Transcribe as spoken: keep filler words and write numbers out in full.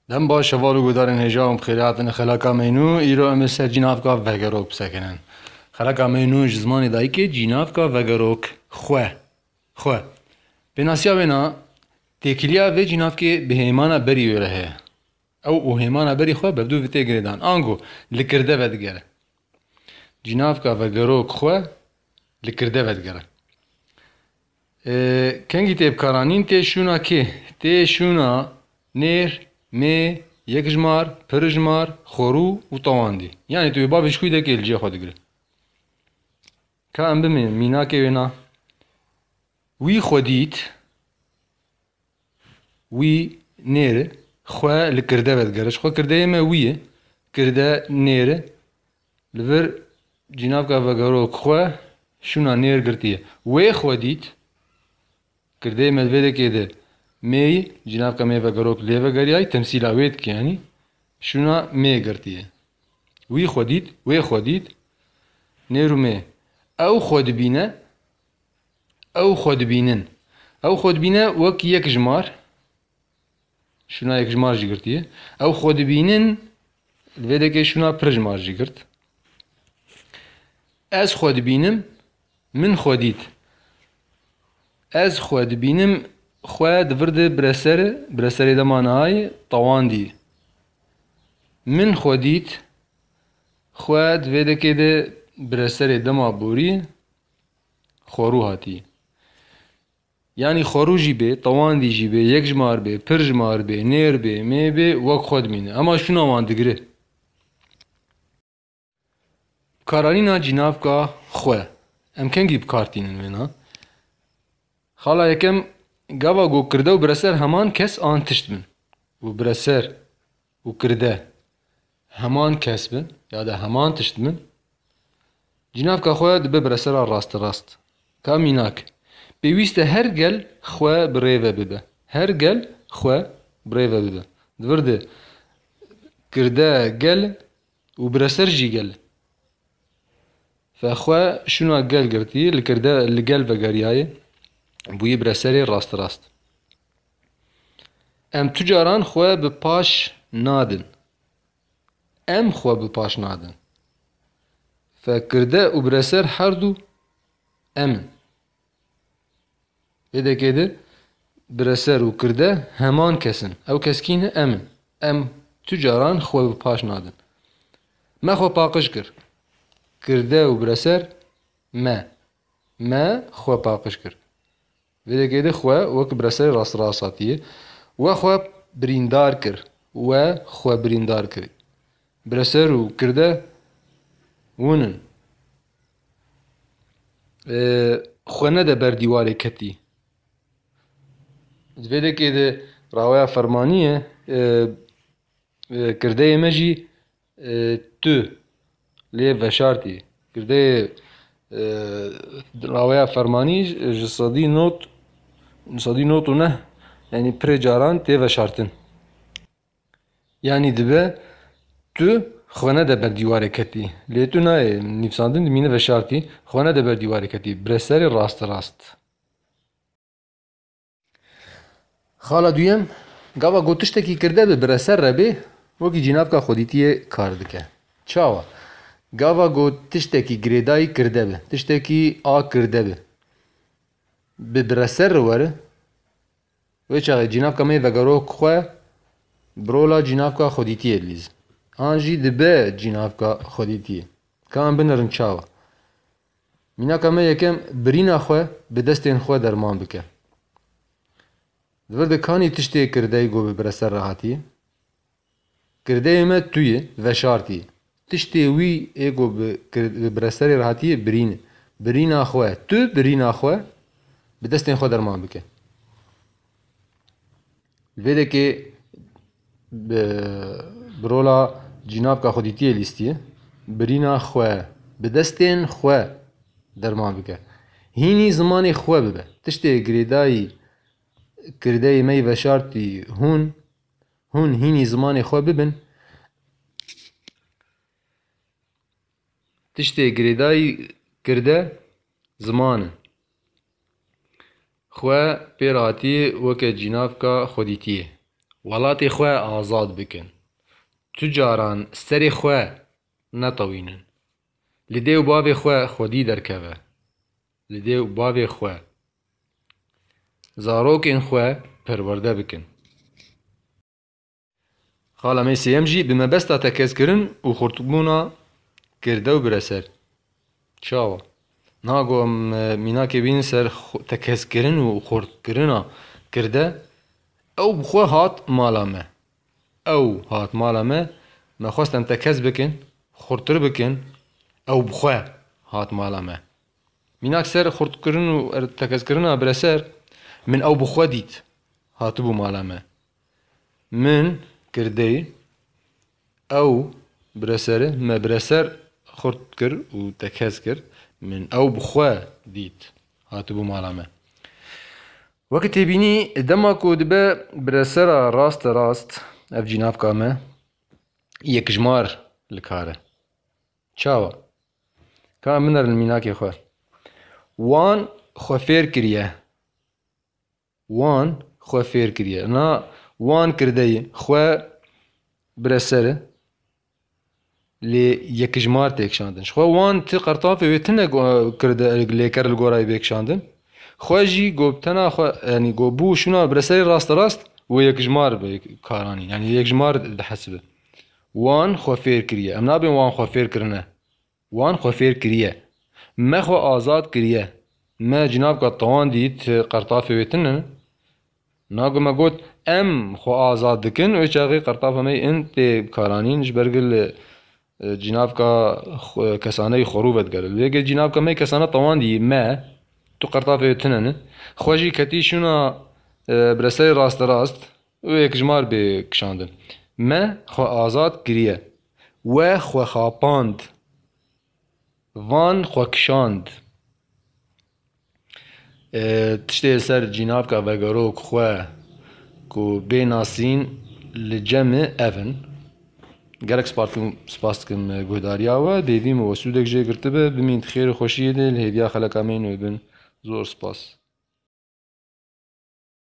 Dem baş heval û guhdarên hêja û bi xêrê hatin xelaka me nû. Îro em ê ser cînavka vegerok bisekinin. Xelaka me nû ji zimanê dayikê cînavka vegerok xwe. Xwe. Pênasiya wêna têkiliya vê cînavkê bi hêmana berî wê re heye. Ew û hêmana berî xwe bevdû vê tê girêdan. Ango li kirde vedigere. Cînavka vegerok xwe li kirde vedigere. Ê, kengî tê bikaranîn tê şûna kê? Tê şûna nêr, mê, yekjimar, pirjimar, xorû û tewandî. Yanî tu wê bavê ji kû dekê li cihê xwe digire. Ka em bimînin mînakê wêna. Wî xwe dît. Wî nêr e, xwe li kirde vedigere. Ji xwe kirdeyê me wî ye. Kirde nêr e. Li vir cînavka vegerok xwe şûna nêr girtiye. Wê xwe dît. Kirdeyê me di vê dekê de mêyî, cînavka me vegerok lê vegeriyayî, temsîla wê dike yanî. Şûna mê girtiye. Wî xwe dît, wê xwe dît. Nêr û mê. Ew xwe dibîne. Ew xwe dibînin. Ew xwe dibîne wek yekjimar. Şûna yekjimar jî girtiye. Ew xwe dibînin, li vê dekê şûna pirjimar jî girt. Ez xwe dibînim, min xwe dît. Ez xwe dibînim, xwe di vir de bireser, bireserê dema nihayê tewandî. Min xwe dît, xwe di vê dekê de bireserê dema borî xorû hatî. Yanî xorû jî bê, tewandî jî bê, yekjimar bê, pirjimar bê, nêr bê, mê bê, wek xwe dimîne. Ema şûna wan digire. Karanîna cînavka xwe. Em kengî bi kar tînin wêna? Xala yekem, gava ku kirde û bireser heman kes an tişt bin. Û bireser û kirde heman kes bin ya da heman tişt bin, cînavka xwe dibe biresera rasterast. Ka mînak, pêwîst e her gel xwe bi rê ve bibe. Her gel xwe bi rê ve bibe. Di vir de kirde gel û bireser jî gel. Fe xwe şûna gel girtî, li kirde li gel vegeriyaye, bûyî bireserê rasterast. Em tu caran xwe bi paş nadin. Em xwe bi paş nadin. Fe kirde û bireser her du em in. Vê dekê de bireser û kirde heman kes in. Ew kes kî ne? Em in. Em tu caran xwe bi paş nadin. Me xwe paqij kir. Kirde û bireser me. Me xwe paqij kir. Vê dekê de xwe wek bireserê rasterast hatiye. We xwe birîndar kir. We xwe birîndar kir. Bireser û kirde hûn in. Ê, xwe nede ber dîwarê ketî. Di vê dekê de raweya fermanî ye, ê, ê, kirdeyê me jî, ê, tu lê veşartî. Kirdeyê, ê, raweya fermanî ji sedî not, sedî not û neh, yanî pirê caran tê veşartin. Yanî dibe tu xwe nede ber dîwarê ketî. Lê tu nayê nivîsandin, dimîne veşartî, xwe nede ber dîwarê ketî. Bireserê rasterast. Xala duyem, gava ku tiştekî kirde bi bireser re bê, wekî cînavka xwedîtiyê kar dike. Çawa? Gava ku tiştekî girêdayî kirde bi, tiştekî a kirde bi, bi bireser re were, wê çaxê cînavka me vegerok xwe bi rola cînavka xwedîtiyê dilîze. An jî dibe cînavka xwedîtiyê. Ka em binerin çawa. Mînaka me yekem, birîna xwe bi destên xwe derman bike. Di vir de kanî tiştê kirdeyê ku bi bireser re hatiye? Kirdeyê me tu ye, veşartî. Tiştê wî ê ku bi kir-, bi bireserê re hatiye, birîn e. Birîna xwe, tu birîna xwe bi destên xwe derman bike. Vê dekê bi, bi rola cînavka xwedîtiyê lîstiye. Birîna xwe bi destên xwe derman bike. Hînî zimanê xwe bibe. Tiştê girêdayî kirdeyê me yî veşartî hûn, hûn hînî zimanê xwe bibin. Tiştê girêdayî kirde ziman e. Xwe pê re hatiye weke cînavka xwedîtiyê. Welatê xwe azad bikin. Tu caran serê xwe netewînin. Li dê û bavê xwe xwedî derkeve. Li dê û bavê xwe. Zarokên xwe perwerde bikin. Xala me sêyem jî bi mebesta tekezkirin û xurtbûna kirde û bireser. Çawa? Niha ku em, e, mînakê bînin ser xu-, tekezkirin û xurtkirina kirde, ew bi xwe hat mala me. Ew hat mala me, me xwest em tekez bikin, xurtir bikin, ew bi xwe hat mala me. Mînak ser xurtkirin û er-, tekezkirina bireser, min ew bi xwe dît, hatibû mala me. Min kirdeyî, ew bireser e, me bireser xurt kir û tekez kir, min ew bi xwe dît, hatibû mala me. Weke têbînî, dema ku dibe biresera raste rast, ev cînavka me, yekjmar li kar e. Çawa? Ka em binerin mînakê xwe. Wan xwe fêr kiriye. Wan xwe fêr kiriye. Na wan kirdeyî xwe bireser e. Lê yekjmar tê kişandin. Ji xwe wan ti qertafê wê tine go-, kirde, lêker li gorayê bê kişandin. Xwe jî go tena xwe, yanî go bû şûna bireserê rasterast wê yekjmar bi karanî. Yanî yekjmar dihesibe. Wan xwe fêr kiriye. Em nabên wan xwe fêr kirine. Wan xwe fêr kiriye. Me xwe azad kiriye. Me cînavka tawan dît, qertafê wê tune ne. Na ku me got, em xwe azad dikin, wê çaxê qertafa me yên tê karanîn ji ber ku li, e, cînavka xwe, kesaneyî xwerû vedigere. Lê ke cînavka me kesana tawan dî, me, tu qertafê wê tune ne. Xwe jî ketî şûna, e, bireserê rasterast, wê yekjmar bê kişandin. Me xwe azad kiriye. We xwe xapand. Van xwe kişand. E, tiştê li ser cînavka vegerok xwe ku bê nasîn li cem e ev in. Gelek spas dikim, spas dikim guhdariya we. Hêvî me we sûdek jê girtibe. Bimîn di xêr û xweşiyê de li hêviya xeleka me yên nû bin. Zor spas.